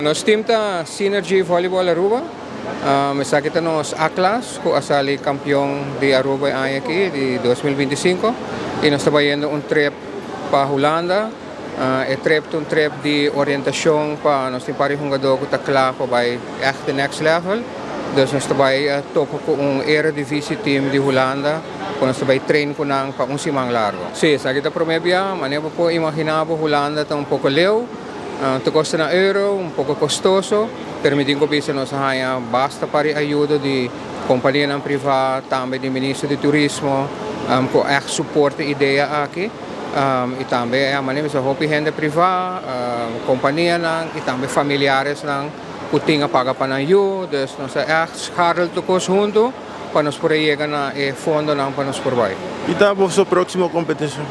Nos team ta Synergy Volleyball Aruba. Esaki ta nos A-klas cu a sali campeon di Aruba e aña aki di 2025 y nos ta bayendo un trip pa Hulanda. E trip ta un trip di orientacion pa nos tin par di hungador cu ta cla pa bay echt the next level. Dus nos ta bay topa cu un Eredivisie team di Hulanda cu nos ta bay train cu nan pa un siman largo. Si, esaki ta prome bia, manera bo por imagina bo, Hulanda ta un poco leu. Ta costa na euro, un poco costoso, pero mi tin cu bisa nos a haya basta par di ayudo di companianan priva, tambe di Minister di Turismo, cu echt support e idea aki. Y tambe e manera mi hopi hende priva, companianan y tambe familiaresnan cu tin a paga pa nan yiu, dus nos a echt scharrel tur cos hunto pa nos por yega na e fondonan pa nos por bay. Y ta boso proximo competicion?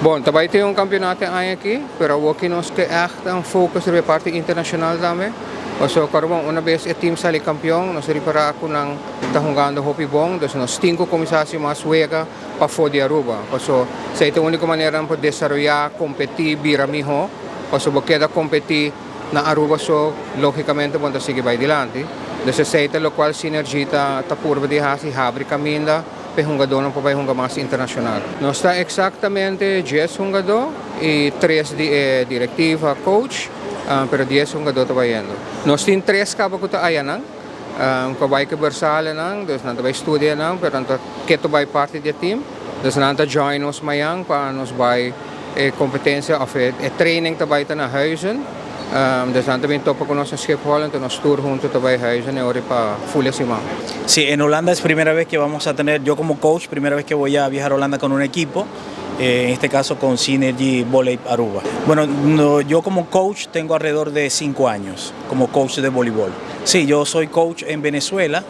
Bon, tambe tin un campeonato aña aki, pero loke nos kier echt un focus riba e parti internacional tambe. So, claro, bon, un biaha e team sali campeon, nos ripara cu nan ta hungando hopi bon, dus nos tin cu cuminsa haci mas wega pafo di Aruba. So, esey ta e unico manera pa desaroya, competi, bira miho, paso bo keda competi na Aruba so, logicamente, bo no ta sigui bay dilanti. Dus esey ta locual Synergy ta purba di haci, habri caminda pa hungador pa bay hunga mas internacional. Nos ta exactamente 10 hungador y 3 di directiva, coach, pero 10 hungador ta bayendo. Nos tin 3 caba cu ta aya nan, cu bay cu bursario nan, dus nan ta bay studia nan, pero nan ta kier bay parti di e team. Dus nan ta join nos mañan pa nos bay competencia of e training ta bay ta na Huizen. Dus nan tambe topa cu nos na Schiphol, anto nos tur hunto ta bay Huizen y ora pa full siman. Sí, en Holanda es primera vez que vamos a tener, yo como coach, primera vez que voy a viajar a Holanda con un equipo, en este caso con Synergy Volley Aruba. Bueno, no, yo como coach tengo alrededor de 5 años como coach de voleibol. Sí, yo soy coach en Venezuela,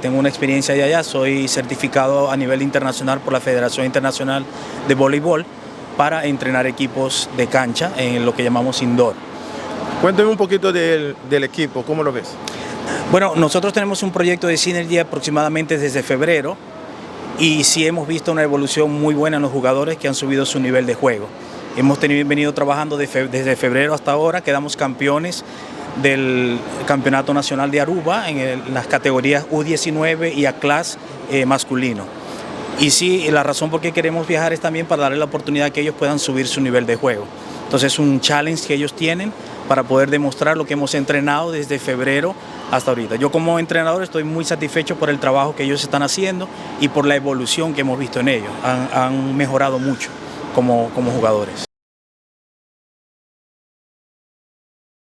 tengo una experiencia de allá, soy certificado a nivel internacional por la Federación Internacional de Voleibol para entrenar equipos de cancha en lo que llamamos indoor. Cuéntame un poquito del equipo, ¿cómo lo ves? Bueno, nosotros tenemos un proyecto de Synergy aproximadamente desde febrero y sí hemos visto una evolución muy buena en los jugadores, que han subido su nivel de juego. Hemos venido trabajando desde febrero hasta ahora, quedamos campeones del Campeonato Nacional de Aruba en las categorías U19 y A-Class masculino. Y sí, la razón por qué queremos viajar es también para darle la oportunidad que ellos puedan subir su nivel de juego. Entonces es un challenge que ellos tienen para poder demostrar lo que hemos entrenado desde febrero hasta ahorita. Yo como entrenador estoy muy satisfecho por el trabajo que ellos están haciendo y por la evolución que hemos visto en ellos. Han mejorado mucho como jugadores.